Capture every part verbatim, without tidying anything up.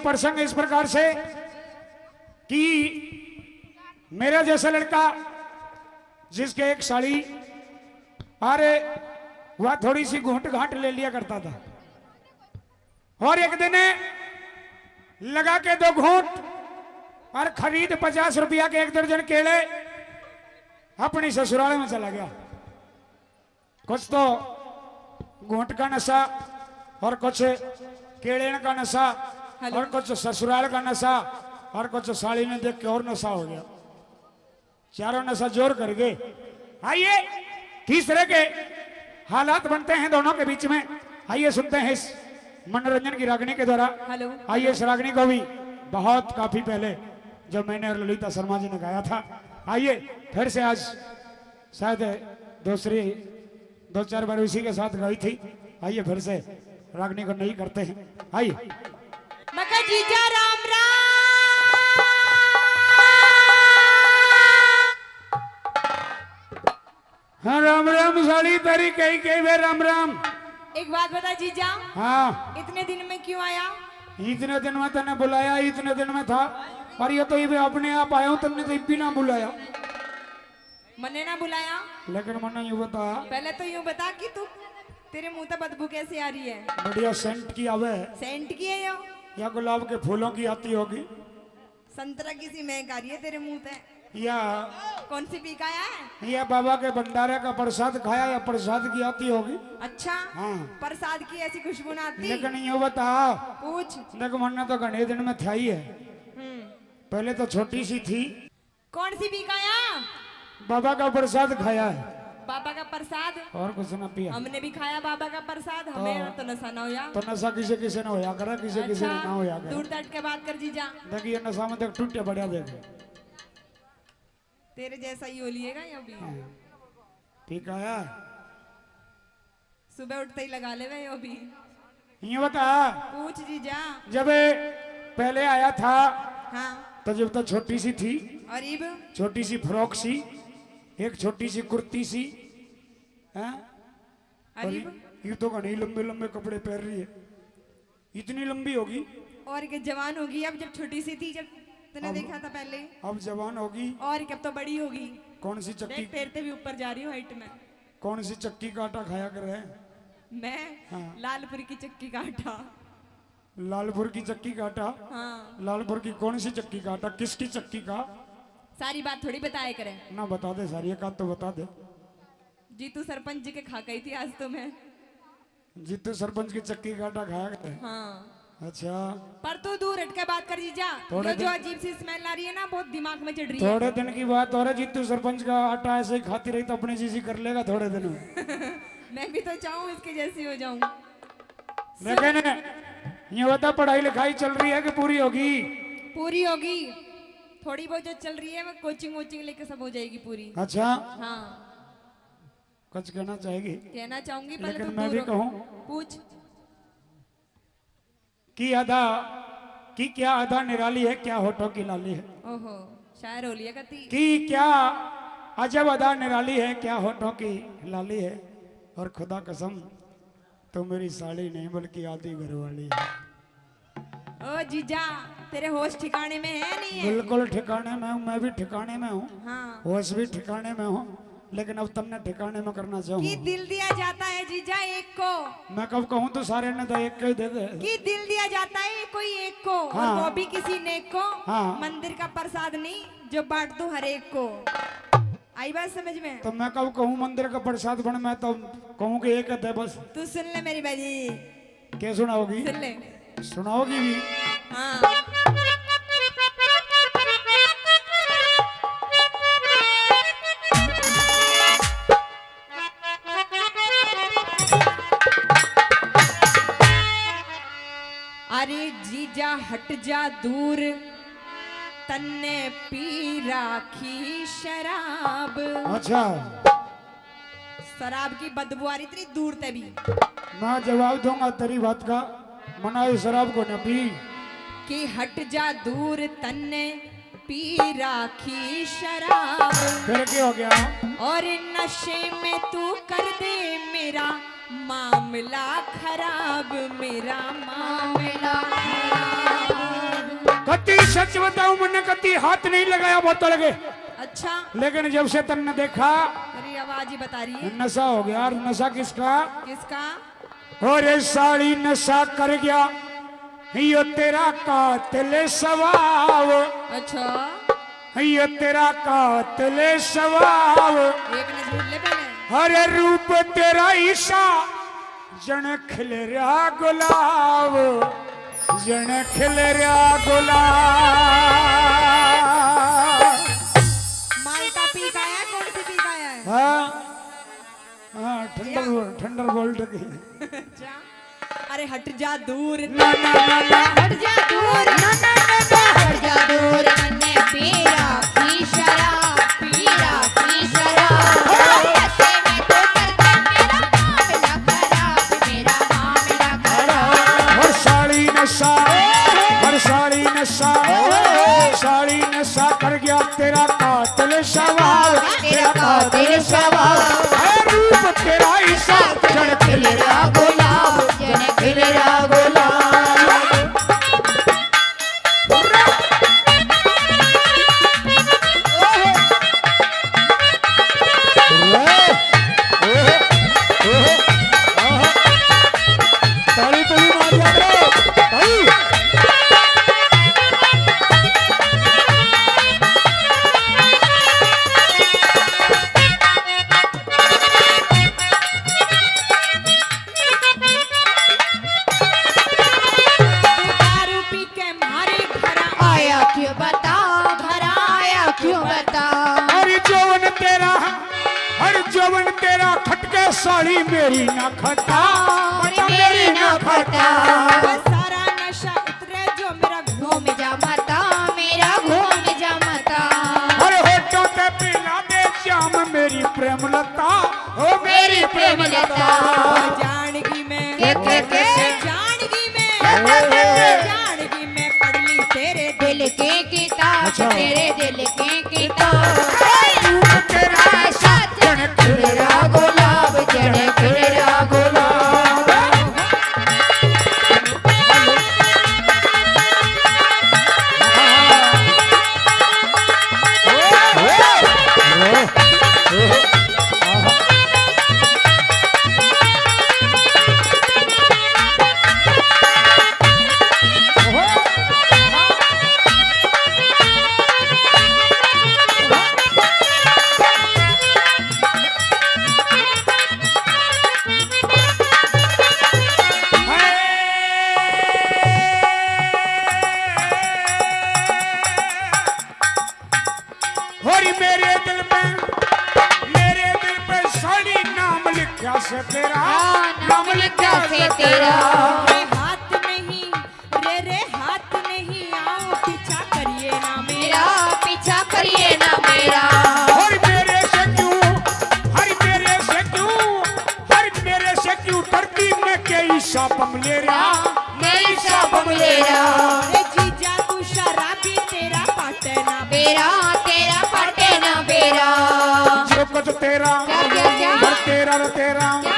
प्रसंग इस प्रकार से कि मेरा जैसा लड़का जिसके एक साली, अरे, वह थोड़ी सी घूंट घाट ले लिया करता था, और एक दिन लगा के दो घूंट और खरीद पचास रुपया के एक दर्जन केले अपनी ससुराल में चला गया। कुछ तो घूंट का नशा, और कुछ केलेन का नशा, हेलो। और कुछ ससुराल का नशा, और कुछ साली ने देख के और नशा हो गया। चारों नशा जोर कर गए। आइए, किस तरह के हालात बनते हैं दोनों के बीच में, आइए सुनते हैं इस मनोरंजन की रागनी के द्वारा। हेलो। आइए, इस रागनी को भी बहुत काफी पहले जब मैंने और ललिता शर्मा जी ने गाया था। आइए, फिर से आज शायद दूसरी दो चार बार उसी के साथ गाई थी। आइए, फिर से रागनी को नई करते हैं। आइए। मका जीजा राम राम। हाँ, राम राम साली, तेरी कई कई वे राम राम। एक बात बता जीजा। हाँ। इतने दिन में क्यों आया? इतने दिन में तन्ने बुलाया, इतने दिन में था, पर ये तो इबे अपने आप आया हूँ, तन्ने तो इब भी ना बुलाया। मन्ने ना बुलाया। लेकिन मन्ने यूं बता। पहले तो यूं बता कि तू, तेरे मुंह तक बदबू कैसे आ रही है? बढ़िया सेंट की आवे। सेंट की है यो? या गुलाब के फूलों की आती होगी। संतरा की सी महक आ रही है तेरे मुंह तक। या कौन सी पी का है? या बाबा के भंडारे का प्रसाद खाया या प्रसाद की आती होगी। अच्छा। हाँ। प्रसाद की ऐसी खुशबू ना आती। लेकिन यूं बता। पूछ। देख, मन्ने तो घने दिन में था ही है। हम्म। पहले तो छोटी सी थी। कौन सी पी का आया? बाबा का प्रसाद खाया है। बाबा का प्रसाद? और कुछ ना पिया। हमने भी खाया बाबा का प्रसाद, हमें तो, तो नशा ना होया। तो नशा किसे किसे ना होया करे, किसे किसे अच्छा, ना होया करे। दूर तट के बात कर जीजा। देख, ये नशा में देख टूटे पड़ा देख। तेरे जैसा ही हो लिएगा या भी। हाँ। ठीक आया। सुबह उठते ही लगा ले वे यो भी। ये बता। पूछ जीजा। जब पहले आया था, हाँ। तो जब तो छोटी सी थी। और इब? छोटी सी फ्रॉक सी, एक छोटी सी कुर्ती सी, हैं? और और इब? इब तो घणे लंबे लंबे कपड़े पहन रही है। इतनी लंबी होगी। और के जवान होगी अब, जब छोटी सी थी, जब तूने अब, देखा था पहले। अब जवान होगी। और के अब तो बड़ी होगी। कौन सी चक्की? देख, तेरे ते भी ऊपर जा रही हूँ हाइट में। कौन सी चक्की का आटा खाया कर है? मैं? हाँ। लालपुर की चक्की का आटा। लालपुर की चक्की का आटा? हाँ। लालपुर की कौन सी चक्की का आटा? किसकी चक्की का? सारी बात थोड़ी बताया करे। ना बता दे सारी, एक आध तो बता दे। जीतू सरपंच जी के खा गई थी आज तो मैं। जीतू सरपंच की चक्की का आटा खाया करे? हाँ। अच्छा। पर तू दूर हट के बात कर जीजा। थोड़े ये जो दिन अजीब सी स्मेल आ रही है ना, बहुत दिमाग में चढ़ रही है। थोड़े दिन की बात और है, जीतू सरपंच का आटा ऐसे ही खाती रही तो अपनी जीजी कर लेगा थोड़े दिन में। मैं भी तो चाहूँ इसके जैसी हो जाऊं। लेकिन ये बता, पढ़ाई लिखाई चल रही है कि पूरी होगी? पूरी होगी। थोड़ी बहुत जो चल रही है वो कोचिंग वोचिंग लेके सब हो जाएगी पूरी। अच्छा। हाँ। कुछ कहना चाहेगी? कहना चाहूंगी, पहले लेकिन तुम मैं दूर भी हो। कहूँ। पूछ। कि अदा, कि क्या अदा निराली है, क्या होठों की लाली है। ओहो, शायर हो लिया कती। कि क्या अजब अदा निराली है, क्या होठों की लाली है। और खुदा कसम, तो मेरी साली नहीं बल्कि आधी घरवाली है। ओ जीजा, तेरे होश ठिकाने में है, नहीं है? बिल्कुल ठिकाने में हूँ, मैं भी ठिकाने में हूँ। हाँ। होश भी ठिकाने में हूँ, लेकिन अब तमने ठिकाने में करना चाहूँ। कि दिल दिया जाता है जीजा एक को। मैं कब कहूँ तो सारे ने तो एक को ही दे दे। कि दिल दिया जाता है कोई एक को, हाँ। और वो भी किसी नेक को। हाँ। मंदिर का प्रसाद नहीं जो बांट दूं हर एक को। आई बात समझ में? तो मैं कब कहूँ मंदिर का प्रसाद बन, मैं तो कहूँ कि एक दे बस। तू सुन ले मेरी बाजी। क्या सुनाओगी? सुन ले। सुनाओगी भी? हाँ। अरे जीजा हट जा दूर, तन्ने पी राखी शराब। अच्छा। शराब की बदबू आ रही इतनी दूर ते भी। मैं जवाब दूंगा तेरी बात का, मना ये शराब को न पी। कि हट जा दूर, तन्ने पी राखी शराब। फिर क्या हो गया? और नशे में तू कर दे मेरा मामला खराब, मेरा मामला खराब। कति सच बताऊं, मैंने कति हाथ नहीं लगाया बोतल के। अच्छा। लेकिन जब से तन्ने देखा, तेरी आवाज ही बता रही है। नशा हो गया। और नशा किसका? किसका? और साली नशा कर गया, यो तेरा कातिल स्वभाव। अच्छा। ये तेरा कातिल स्वभाव। एक ने झूल ले पहले। अरे रूप तेरा ईसा, जन खिल रहा गुलाब, जन खिल रहा गुलाब। माल्टा पी का है, कौन सी पी का है? हाँ, हाँ, थंडर, थंडरबोल्ट की। अच्छा। अरे हट जा दूर। ना, ना, ना, ना। हट जा दूर। ना, ना, ना, ना। हट जा दूर। मन्ने पीरा की शराब, पीरा की शराब। नशे में तो कर दे मेरा मामला खराब, मेरा मामला खराब। हर साली नशा, हर साली नशा, साली नशा कर गया तेरा कातिल सवाल, तेरा कातिल सवाल। है रूप तेरा ईसा, जन खिल रहा गुलाब, जन खिल रहा गुलाब। ताली तो भी मार दिया करो भाई। दारू पी के म्हारे घर आया क्यों बता, घर आया क्यों बता। हर जवन तेरा, हर जवन तेरा खटके साली मेरी ना खता, अरे बता मेरी मेरी ना ना खता। खता। बस सारा नशा उतरे जो मेरा घूम जा मता, मेरा घूम जा मता। हर होठों पे पिला दे जाम मेरी प्रेम लता, ओ मेरी प्रेम लता। जानगी में, के, के, के? जानगी में, के, के, के? जानगी में पढ़ ली तेरे दिल के किताब, अच्छा। तेरे दिल के किताब। रूप तेरा ऐसा जन खिल रहा गुलाब, जन खिल रहा गुलाब। और मेरे दिल पे, मेरे दिल पे साली नाम लिखा से तेरा, हाँ, नाम नाम लिखा लिखा से से तेरा। तेरा। रे हाथ नहीं, रे रे हाथ नहीं, आओ पीछा करिए ना मेरा, मेरा। पीछा करिए ना मेरा। और मेरे से क्यों, हर मेरे से क्यों, हर मेरे से क्यों डरती, मैं के ईसा बम ले रहा, मैं ईसा बम ले रहा। रे जीजा तू शराबी, तेरा पाटे ना बेरा, तेरा पाटे ना बेरा। जो कुछ तेरा, क्या, क्या, क्या? हर तेरा रे तेरा। क्या?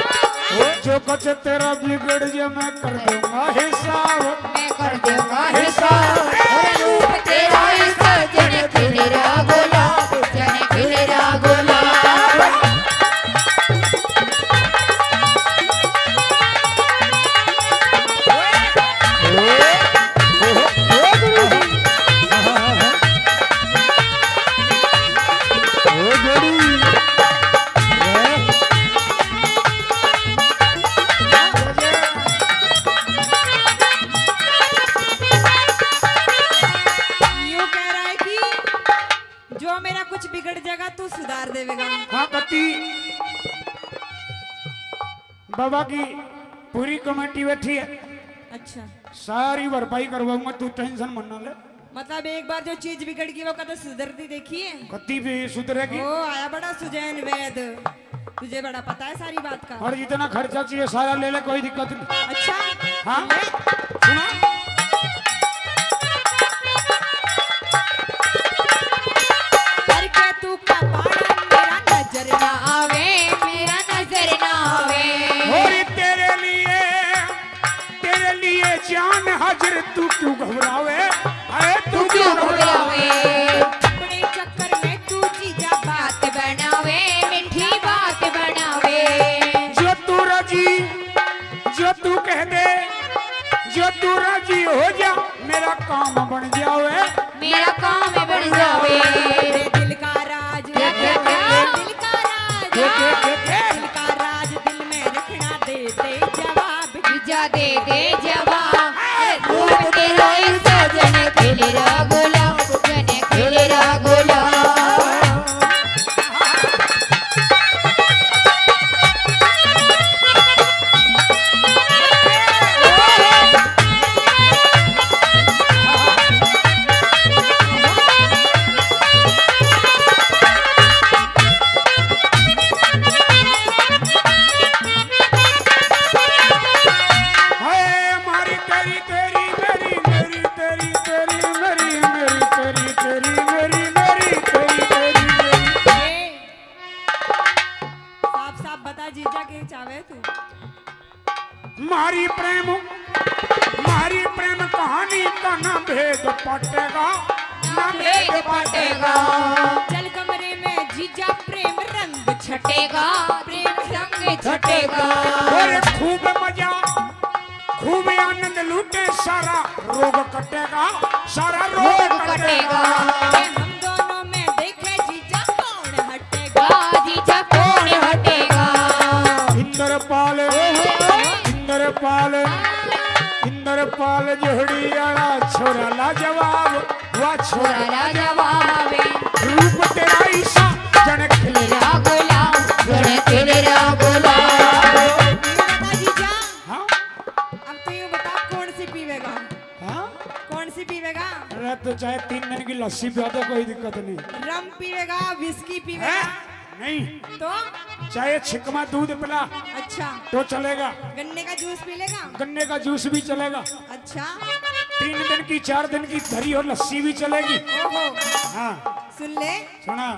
वो जो कुछ तेरा बिगड़ जे मैं कर दूंगा हिसाब। मैं कर दूंगा हिसाब। अरे रूप तेरा ऐसा जन खिल रहा गुलाब, जन खिल रहा गुलाब। यूं कह रहा है कि जो मेरा कुछ बिगड़ जाएगा, तू सुधार देवेगा। हाँ, कति बाबा की पूरी कमेटी बैठी है। अच्छा। सारी भरपाई करवाऊंगा, तू टेंशन मत ना ले। मतलब, एक बार जो चीज बिगड़ गई, वो कदे सुधरती देखी है? कति भी सुधरेगी। ओ, आया बड़ा सुजैन वैद, तुझे बड़ा पता है सारी बात का। और जितना खर्चा चाहिए, सारा ले ले, कोई दिक्कत नहीं। अच्छा? हाँ? ले। सुना? करके तू कपाड़ा मेरा नजर ना आवे, मेरा नजर ना आवे। और तेरे लिए, तेरे लिए जान हाजिर, तू क्यों घबरावे? अरे काम बन जावे। मेरा काम बन जावे। दिल का राज, क्या, क्या, क्या? दिल का राज, क्या, क्या, क्या, क्या? दिल का राज दिल में रखना, दे दे जवाब। जीजा दे दे जवाब। अरे रूप तेरा ऐसा, जने खिल रहा गुलाब, जने खिल रहा गुलाब। हाय मारी तेरी, तेरी मेरी, मेरी तेरी, तेरी मेरी, मेरी तेरी, तेरी मेरी, मेरी तेरी, तेरी मेरी। ए, साफ साफ बता जीजा, के चावे तू? मारी प्रेम, मारी प्रेम कहानी का ना भेद पटेगा, ना भेद पटेगा। चल कमरे में जीजा, प्रेम रंग छटेगा, प्रेम रंग छटेगा। अरे खूब मजा, खूब आनंद लूटे, सारा रोग कटेगा, सारा रोग रोग कटेगा। कटेगा। ये हम दोनों में देखे जीजा कौन हटेगा, जीजा कौन हटेगा? इंद्रपाल, ओए, ओए, ओए। इंद्रपाल, इंद्रपाल जोड़ी आला छोरा लाजवाब, वाह छोरा छोरा लाजवाब। लाजवाब। रूप तेरा ईसा, जने खिल रहा गुलाब, जने खिल रहा गुलाब। जीजा, हाँ? अब तो ये बता, कौन सी पीवेगा? हाँ? कौन सी पीवेगा? अरे, तो चाहे तीन दिन की लस्सी पिला दे, कोई दिक्कत नहीं। रम पीवेगा, विस्की पीवेगा? हैं? नहीं। तो? चाहे छिकमा दूध पिला, अच्छा। तो चलेगा। गन्ने का जूस पी लेगा? गन्ने का जूस भी चलेगा। अच्छा। तीन दिन की, चार दिन की धरी और लस्सी भी चलेगी। ओहो। हाँ। सुन ले। सुना।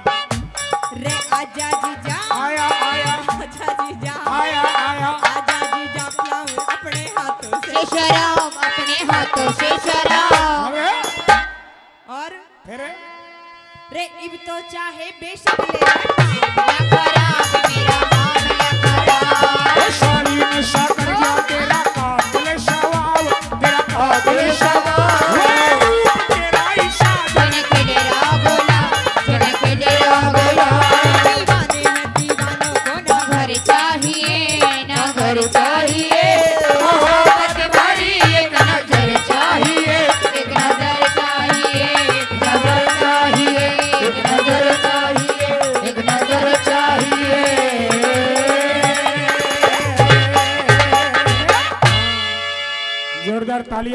रे आजा जीजा। आया, आया। आजा जीजा। आया, आया। आजा जीजा, पिलाऊं अपने हाथों से शराब, अपने हाथों से शराब। अबे। और? फिर? रे इब तो चाहे बेशक ले ले। ना खराब मेरा मामला खराब। ओ साली नशा कर गया तेरा काबिल सवाब, तेरा काबिल सवाब। ओ रूप तेरा ही साजन। जनक डेरा बोला, जनक डेरा बोला। दीवाने हैं दीवानों को ना घर चाहिए, ना घर चाहिए। मोहब्बत भरी एक नजर चाहिए, एक नजर चाहिए, एक नजर चाहिए, एक नजर चाहिए, एक नजर चाहिए। जोरदार तालियां।